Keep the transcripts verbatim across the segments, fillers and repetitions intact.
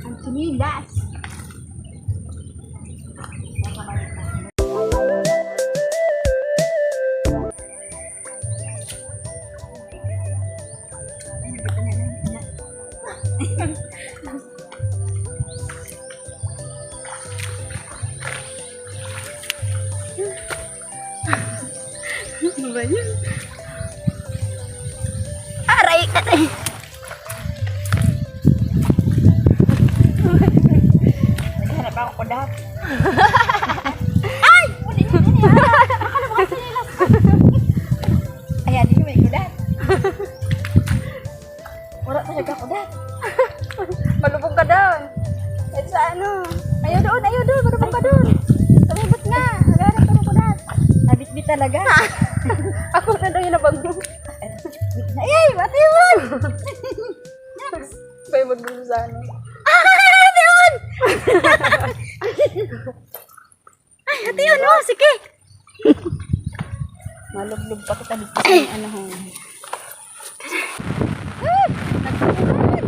Ang sinilas. Ano ba yun? Aray, aray. Naghanap ako kudat. Ay! Uli, uli, uli. Nakalabas sa nila. Ayan, yun, may kudat. Wala talaga kudat. Malubog ka doon. Kahit sa ano. Ayaw doon, ayaw doon. Malubog ka doon. Tumibot nga. Naghanap ka ng kudat. Nabitbit talaga. Ako na daw yung nabag mo. Ay, ay, mati yun! Next. Bay, magbulong sa ano. Ah, mati yun! Ay, mati yun, oh, sige. Malublob pa kita dito sa ano, ho. Ah, nagkakaroon.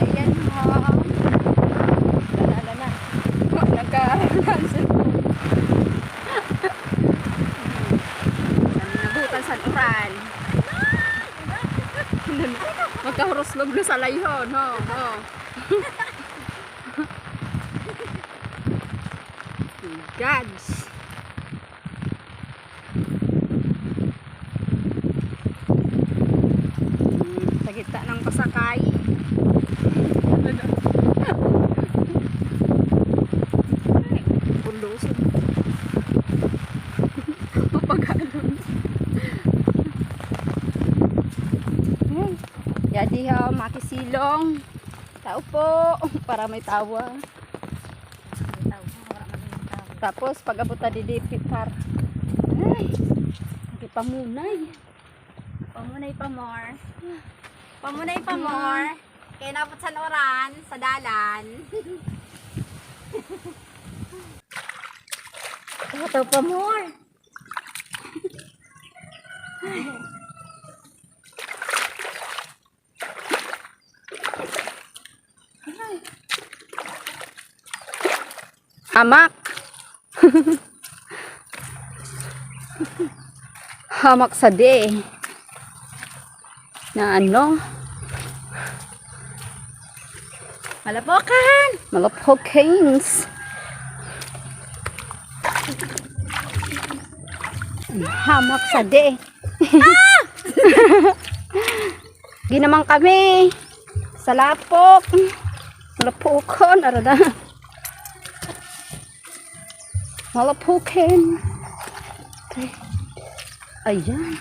Ayan, ho. Wala, wala na. Nagkakaroon. Nabutan sa uran. Magkahuruslog na sa layhon, ho, ho. Gads. Hmm, sa gitna ng pasakay. Puluso. Papagalon. Hmm. Yadi ho, makisilong. Tao po, para may tawa. Tapos, pag-abot na didi, pitar. Ay, pamunay. Pamunay pa more. Pamunay pa more. Kaya napot sa oran, sa dalan. Ito pa more. Hamak. Hamak sa de. Na ano? Malapokan! Malapokins! Hamak sa de. Ah! Ginaman kami sa lapok. Malapokon, arada. Malapokon. Ayan.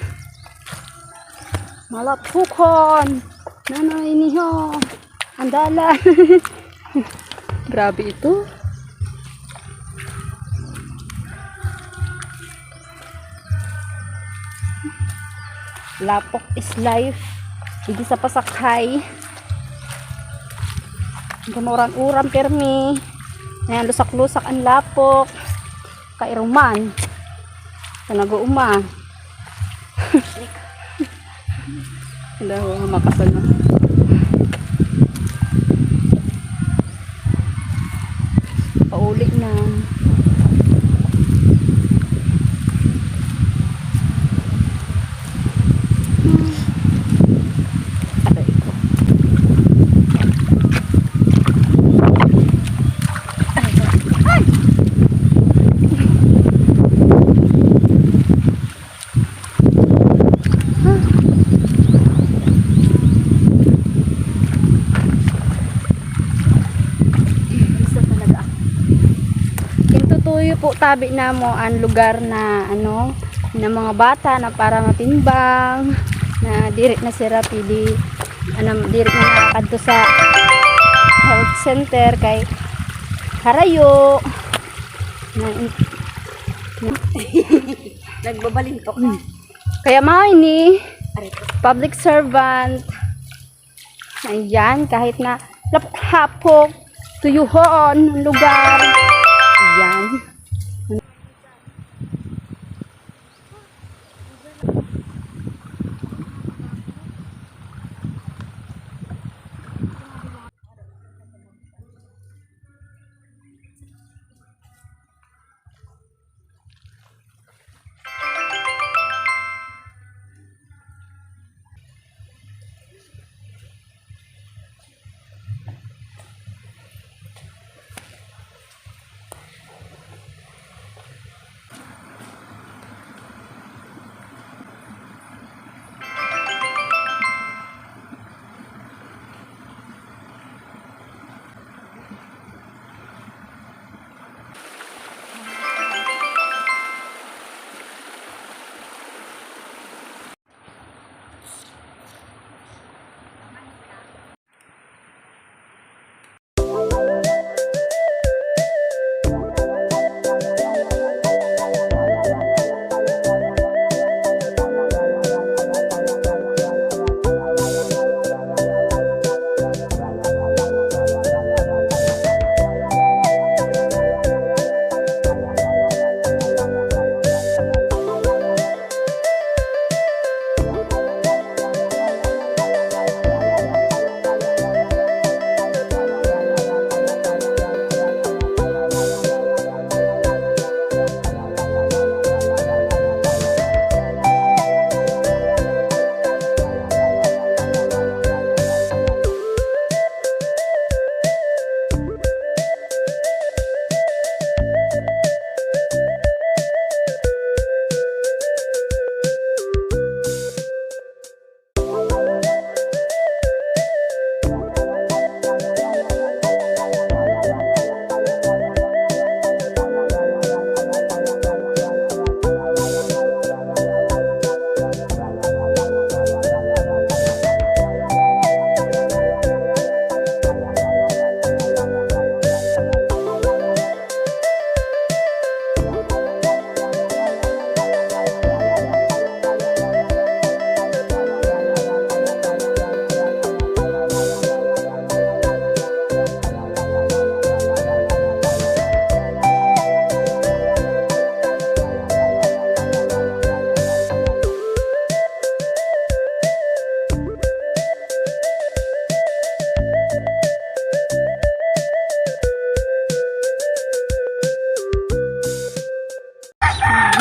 Malapokon. Nanay niyo. Ang dalan. Grabe ito. Lapok is life. Hindi sa pasakay. Ang uran-uran, permi. Ayan, lusak-lusak ang lapok. Kairuman. Sa nag-uuma. Wala, wala makasana. Pauli na. Aray ko. Aray ko. Ay! Gusto talaga ako. Kintutuyo po tabi namo ang lugar na, ano, na mga bata na para matimbang, na diri na sira pidi, ano, diri na nakakadto sa health center kay harayo. Na, Nagbabalinto ka. Hmm. Kaya mao ini, aray ko, public servant. Ayan, kahit na lapok-lapok, tuyuhon ang lugar. Ayan.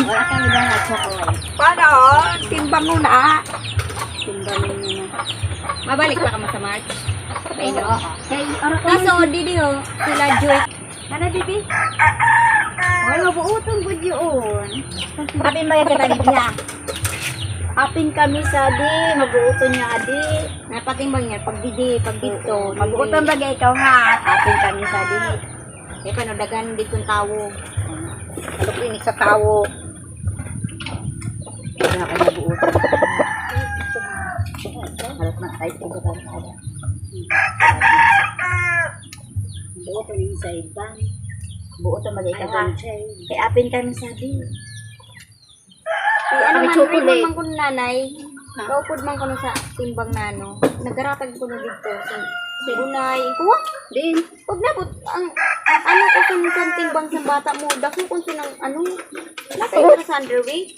Wala kang iba nga chocolate. Paano? Timbangon na. Timbangon na. Mabalik pa ka mo sa March? Ay, no. Kay, ano ka Kaso, man? Didi, oh, sila Joy. Ano, bibi? Ay, mabuuton gud yun. Apin ba yan kita, bibi, ha? Apin kami sa di, mabuuton niya, adi. Napatimbang niya, pag didi, pag dito, mabuuton ba ikaw, ha? Apin kami sa di. Eh, paano dagan dito ang tawo? Ano po ini sa tawo? Kaya ka mabuuton. Harap na, ay, ito ba? Buo pa rin sa iba. Buo to mag-ikaw. Kay apin kami sa di. Di ano man, rin man kuno nanay. Kaupod man kuno sa timbang na ano. Nagaratag kuno dito. Sa, sa unay. Kuha? Din. Pag nabot, ang, ano ko kung sa timbang sa bata mo, dako kung sa nang, ano, nasa ito sa underweigh.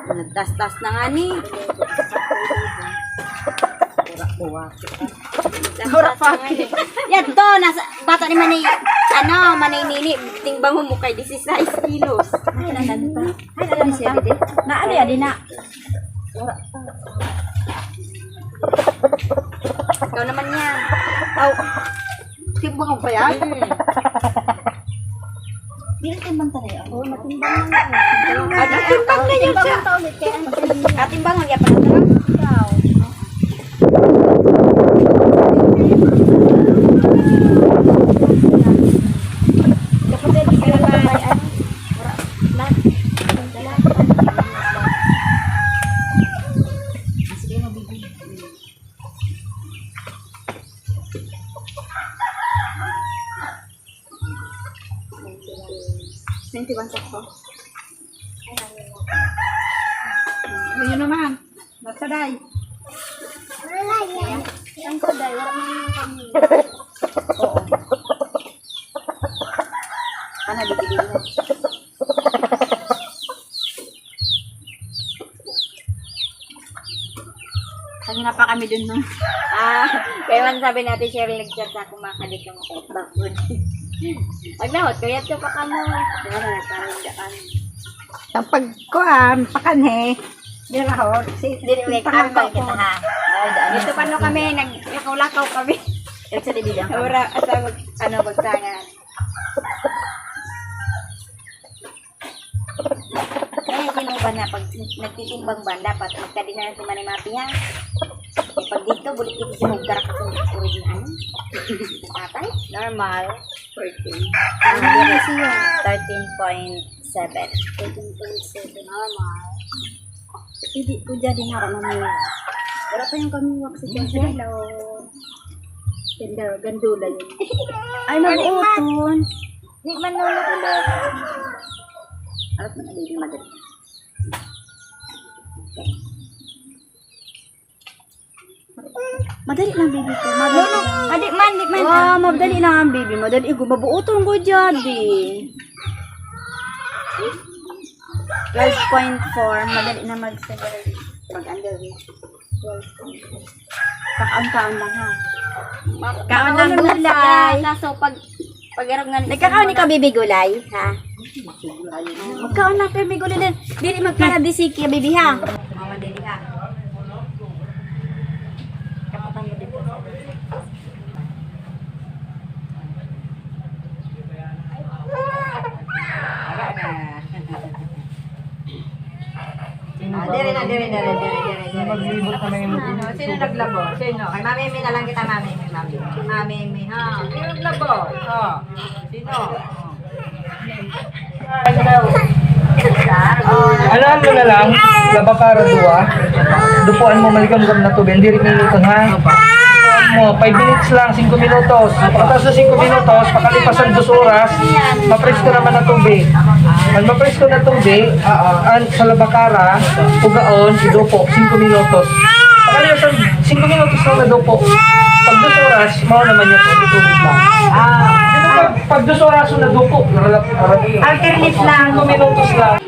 Nagtastas na nga ni. Ura pa. Yan to, nasa, bata ni Manay, ano, Manay Nini, timbang mo kay disisais kilos. Ay, naganda. Ay, naganda siya, didi. Na, ano yan, di na? Ikaw naman yan. Aw. Timbang pa yan? Mm. Di na timbang tayo. Oo, matimbang na yan. Ah, timbang na yan siya. Timbang na yan. Timbang na yan. Ikaw. Twenty-one sakto. Ayun naman. Nasa day. Ang saday, wala naman yung kami. Oo. Ano, bibili mo? Kanina pa kami dun, no? Ah, kaya man sabi natin, Cheryl, nag-chat sa ako, makadit yung bakod. Pag nahot, kaya ka pa ka mo. Ano, nagkaroon ka kami. Ang pagkuhan, pakanhi, di rahot, si, Dili, wait, kami pa kita, ha? Ay, daan. Dito pa, no, kami, nag-, nakulakaw kami. Ito sa Dili, ha? Ura, asa mag-, ano, magsangan. Kaya sino ba na pag nagtitimbang ba, dapat magkadingan si Manay Mapi, ha? Pag dito, bulit dito si Mugdara kasi original. Tatay? Normal. Fourteen. Ano siya? Thirteen point seven. Thirteen point seven. Normal. Hindi po dyan din ako mamaya. Wala pa yung kami wax sa dyan. Hello. Ganda, gandula yun. Ay, mag-uton. Di man nung Harap na, baby, madali. Madali lang, baby ko. Madali lang. Adi man, di man. Wow, madali lang ang baby. Madali, igo, mabuuton ko dyan, di. Twelve point four, madali na mag-separate. Mag-underwear. Twelve point four. Kakaon-kaon lang, ha? Kaon lang, gulay. Kaso pag Pag-arog nga ni Nagkakaon ikaw, bibi, gulay, ha? Magkaon na, pero may gulay din. Dili magpara di si Kia, bibi, ha? Mama, dili, ha? Kapapan mo dito. Ah, diri na, diri, diri, diri, diri, diri. Maglibot na may Ano, sino naglabo? Sino? Kay Mami Mi na lang kita, Mami Mi, Mami Mi. Mami Mi, ha? Sino naglabo? Oh. Sino? Ano mo na lang, laba para duwa. Dupuan mo, maligamgam na tubig. Diri minuto, ha? Mo, five minutes lang, singko minutos. Pagkatapos ng singko minutos, pakalipasan dos oras, mapresko naman ang tubig. Ang mapresko na tubig, ah, ah, ang sa labakara, pugaon, idupo, singko minutos. Pakalipasan, singko minutos lang na dupo. Pag dos oras, mao naman yung tubig na. Ah, pag, pag dos oras na dupo, naralap, naralap. Alternate lang. Singko minutos lang.